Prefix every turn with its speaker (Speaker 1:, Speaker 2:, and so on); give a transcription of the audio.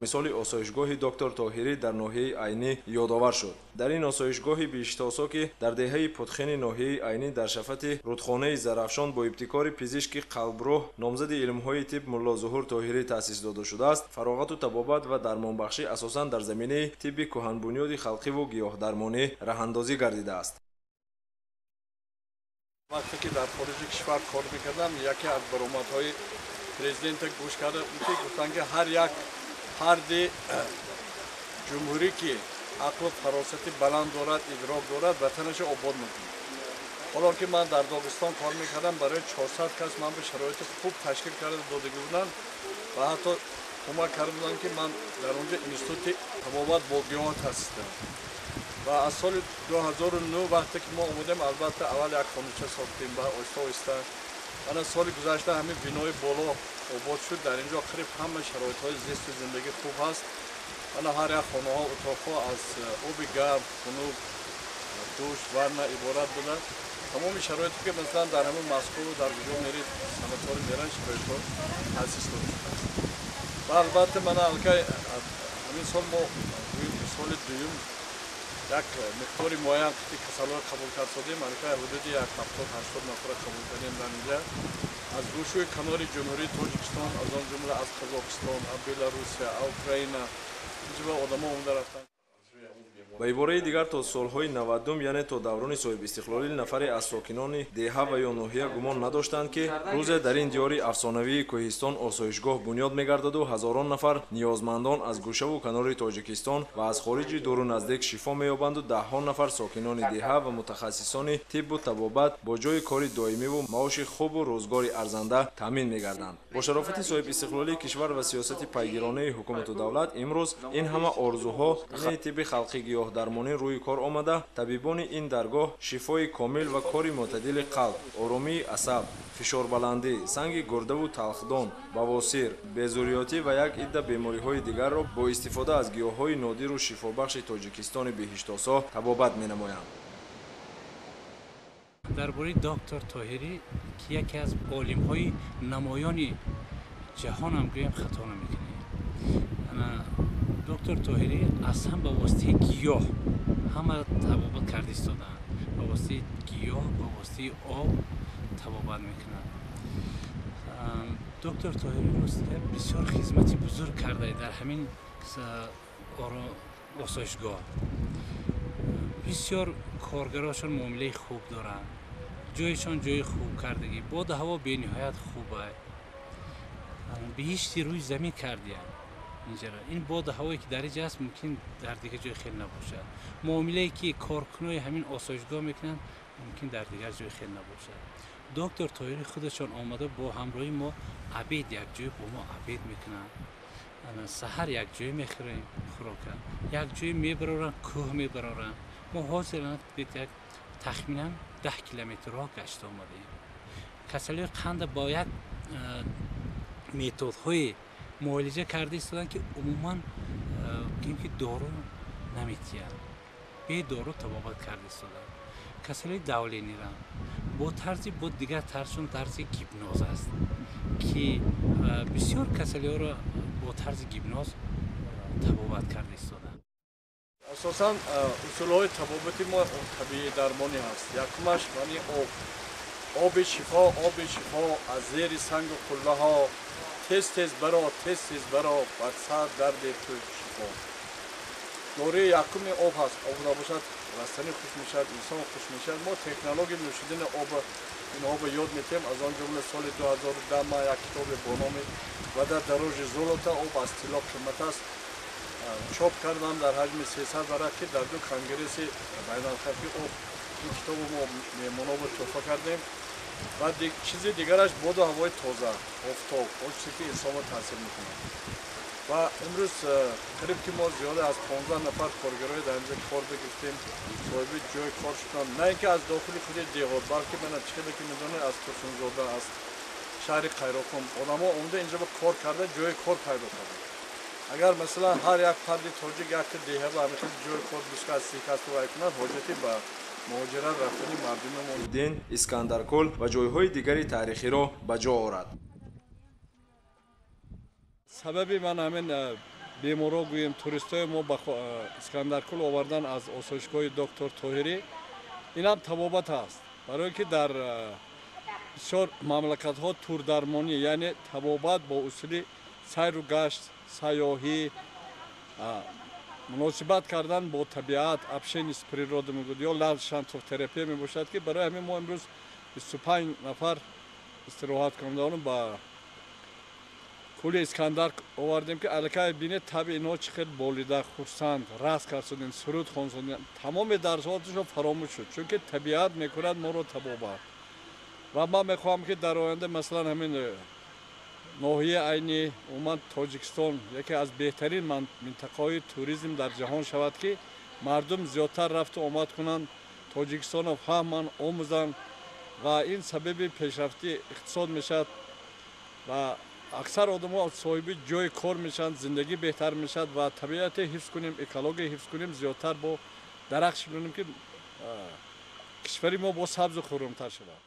Speaker 1: Мисоли осоишгоҳи доктор Тоҳирӣ дар ноҳияи Айнӣ ёдовар шуд. Дар ин осоишгоҳи биҳиштосо, ки дар деҳаи Путхени ноҳияи Айнӣ дар шафати рудхонаи Зарафшон бо ибтикори пизишки қалбрӯҳ, номзади илмҳои тиб Мулло Зуҳур Тоҳирӣ таъсис дода шудааст, фароғату табобат ва дармонбахшӣ асосан дар заминаи тибби кӯҳанбунёди халқиву гиёҳдармонӣ раҳандозӣ гардидааст.
Speaker 2: Вақте ки дар хориҷи кишвар кор мекардам, яке аз баромадҳои президента гӯш карда, ки гуфтанд, ки ҳар як фарди ҷумҳурӣ, ки ақлу фаросати баланд дорад, идрок дорад, ватанашо обод мекунад. Ҳоло ки ман дар Доғистон кор мекардам, барои 400 кас ман ба шароити хуб ташкил карда додагӣ будам ва ҳатто кӯмак карда будам, ки ман дар онҷо институти табобат бо гиёҳ таъсис додам. Ва аз соли 2009, вақте ки мо омадем, албатта, аввал як хонача сохтем ва оҳиста оҳиста ана соли гузашта ҳамин бинои боло обод шуд. Дар ин ҷо қариб ҳама шароитҳои зисту зиндагӣ хуб ҳаст. Ана ҳар як хонаҳо, утоқҳо аз оби гарм, хунук, душ, ванна иборат буда, тамоми шароите, ки масалан дар ҳамин Москву, дар куҷо мерид, санаторий меранд, шароитҳо таъсис дода шудааст. Ва албатта, мана аллакай ҳамин сол мо соли дуюм як миқдори муайян қити касалҳоро қабул кард содем. Аллакай ҳудуди як 70-80 нафара қабул кардем дар инҷа аз гӯшӯи канори Ҷумҳурии Тоҷикистон, аз он ҷумла аз Қазоқистон, аз Беларусия, аз Украина инҷа одамо омада рафтанд.
Speaker 1: Ба ибораи дигар, то солҳои 90-ум, яъне то даврони соҳибистиқлолӣ, нафаре аз сокинони деҳа ва ё ноҳия гумон надоштанд, ки рӯзе дар ин диёри афсонавии кӯҳистон осоишгоҳ бунёд мегардаду ҳазорон нафар ниёзмандон аз гӯшаву канори Тоҷикистон ва аз хориҷи дуру наздик шифо меёбанду даҳҳо нафар сокинони деҳа ва мутахассисони тиббу табобат бо ҷойи кори доимиву маоши хубу рӯзгори арзанда таъмин мегарданд. Бо шарофати соҳибистиқлолии кишвар ва сиёсати пайгиронаи ҳукумату давлат имрӯз ин ҳама орзуҳо тибби халқи гиёҳдармонӣ рӯи кор омада, табибони ин даргоҳ шифои комил ва кори мӯътадили қалб, оромии асаб, фишорбаландӣ, санги гурдаву талхдон, бавосир, безурётӣ ва як идда бемориҳои дигарро бо истифода аз гиёҳҳои нодиру шифобахши Тоҷикистони биҳиштосо табобат менамоянд.
Speaker 3: Дар бораи доктор Тоҳирӣ, ки яке аз олимҳои намоёни ҷаҳонам гӯям, хато намекунем. Доктор Тоҳирӣ аслан ба воситаи гиёҳ ҳама табобат карда истодаанд, ба воситаи гиёҳ, ба воситаи об табобат мекунанд. Доктор Тоҳирӣ ростига бисёр хизмати бузург карда дар ҳамин осоишгоҳ. Бисёр коргарошон муомилаи хуб доранд, ҷояшон ҷои хуб кардагӣ, боду ҳаво бениҳоят хуба, биҳишти рӯи замин кардиянд инҷаро. Ин боду ҳавое, ки дар инҷа аст, мумкин дар дигар ҷой хел набошад. Муомилае, ки коркунои ҳамин осоишгоҳ мекунанд, мумкин дар дигар ҷой хел набошад. Доктор Тоҳирӣ худашон омада, бо ҳамроҳи мо обед, якҷоя бо мо обед мекунанд. Саҳар якҷоя мехӯрем хӯрока, якҷоя мебароранд, кӯҳ мебароранд. Мо ҳозир як тахминан 10 километр роҳ гашта омадаем. Касалиҳои қанда бо як методҳои муолиҷа карда истоданд, ки умуман гӯем, ки дору наметиҳанд, бедору табобат карда истоданд. Касалии давление ра бо тарзи, бо дигар тарзшон, тарзи гипноз аст, ки бисёр касалиҳоро бо тарзи гипноз табобат карда истоданд.
Speaker 2: Асосан усулҳои табобати мо табиӣ дармонӣ ҳаст. Якумаш мани об, оби шифо, оби шифо аз зери сангу қуллаҳо тез тез баро, тез тез баро, бар сар дарде ту шифо. Дораи якуми об ҳаст. Об набошад, растанӣ хуш мешавад, инсон хуш мешавад. Мо технологияи нӯшидани об, инҳоро ёд метиҳем. Аз он ҷумла соли 2010 ман як китобе бо номи «Вода дороже золота», об аз тилло қимат аст, чоп кардам дар ҳаҷми 300 варақ, ки дар ду конгресси байналхалқи об ин китобо мо меҳмонобо тӯҳфа кардем. Ва чизи дигараш боду ҳавои тоза, офтоб, он чизе, ки инсонро таъсир мекунад. Ва имрӯз қариб ки мо зиёда аз 15 нафар коргарои дар инҷа кор бигирифтем, соҳиби ҷои кор шуданд, на ин ки аз дохили худи деҳот, балки мана чӣ хеле ки медонед, аз Турсунзода, аз шаҳри Қайроқум одамо омада инҷа ба кор карда, ҷои кор пайдо карданд. Агар масалан ҳар як фарди тоҷик як деҳа ба ҳамин ҷои кор 20 кас, 30 кас вай кунад, ҳоҷати ба муҳоҷират рафтани мардуми мо
Speaker 1: Дин, Искандаркӯл ва ҷойҳои дигари таърихиро ба ҷо орад.
Speaker 2: Сабаби ман ҳамин. Беморо гӯем, туристҳои мо ба Искандаркул овардан аз осоишгоҳи доктор Тоҳирӣ, инам табобат аст, барое ки дар бисёр мамлакатҳо турдармонӣ, яъне табобат бо усули сайру гашт, сайёҳӣ, муносибат кардан бо табиат, общение с природой мегӯяд ё ландшафтотерапия мебошад, ки барои ҳамин мо имрӯз 25 нафар истироҳаткунандагонро ба кӯли Искандар овардем, ки аллакай бинед, табъи инҳо чӣ хел болида, хурсанд, рақс кардсодем, суруд хонсодем, тамоми дардҳоашон фаромӯш шуд, чунки табиат мекунад моро табобат. Ва ман мехоҳам, ки дар оянда, масалан, ҳамин ноҳияи Айнӣ, умуман Тоҷикистон яке аз беҳтарин минтақаҳои туризм дар ҷаҳон шавад, ки мардум зиёдтар рафту омад кунанд, Тоҷикистонро фаҳманд, омӯзанд ва ин сабаби пешрафти иқтисод мешавад ва аксар одамҳо соҳиби ҷои кор мешаванд, зиндагӣ беҳтар мешавад. Ва табиате ҳифз кунем, экология ҳифз кунем, зиёдтар бо дарахт шинонем, ки кишвари мо бо сабзу хуррамтар шавад.